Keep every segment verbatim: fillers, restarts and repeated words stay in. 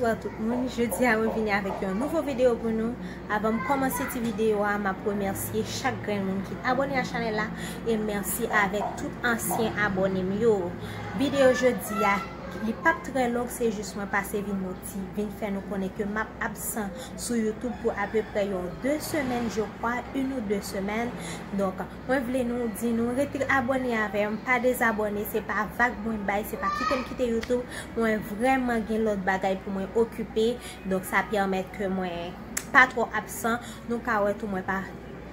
Bonswa tout moun, jodi a mwen vini avèk yon nouvo videyo pou nou. Avan m kòmanse ti videyo a, m ap remèsye chak grenn moun ki abòne a chanèl la, e mèsi avèk tout ansyen abòne m yo. Videyo jodi a, li p ap trè long, se jis mwen pase vin nou di, vin fè nou konnen ke m ap absan sou YouTube pou apeprè yon de semèn, je crois, une ou deux semaines. Donk, mwen vle nou di nou rete abòne avè m, pa dezabòne, se pa vag mwen bay, se pa kite m kite YouTube. Mwen vrèman gen lòt bagay pou mwen okipe, donk sa pèmèt ke mwen pa twò absan. Nou ka wè tou mwen pa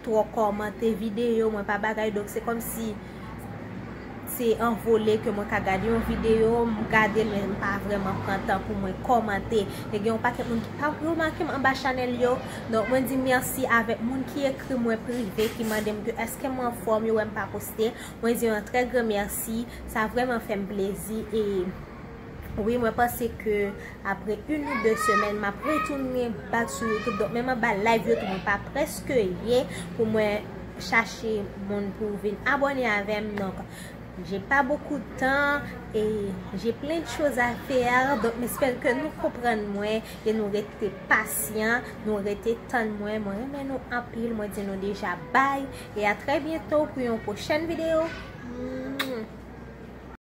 twò kòmante videyo, mwen pa bagay, donk se kòmsi se an vole ke mwen ka gade yon videyo, m gade l, men m pa vrèman pran tan pou mwen kòmante. E gen yon pakèt moun ki pa remake m anba chanèl yo. Donk, mwen di mèsi avèk moun ki ekri mwen prive, ki mande m ke èske m anfòm, yo wè m pa poste. Mwen di yon trè gran mèsi. Sa vrèman fè m plezi. E wi, mwen panse ke apre une ou deux semaines, m ap retounen back sou YouTube. Donk, menm anba live yo tou, mwen pa prèske ye pou mwen chache moun pou vin abòne avè m. Donk, j'ai pas beaucoup de temps et j'ai plein de choses à faire. Donk, m espère que nou konprann mwen e nou rete pasyan, nou rete tann mwen. Mwen renmen nou anpil, mwen di nou deja bye. E à très bientôt pou yon pwochèn videyo.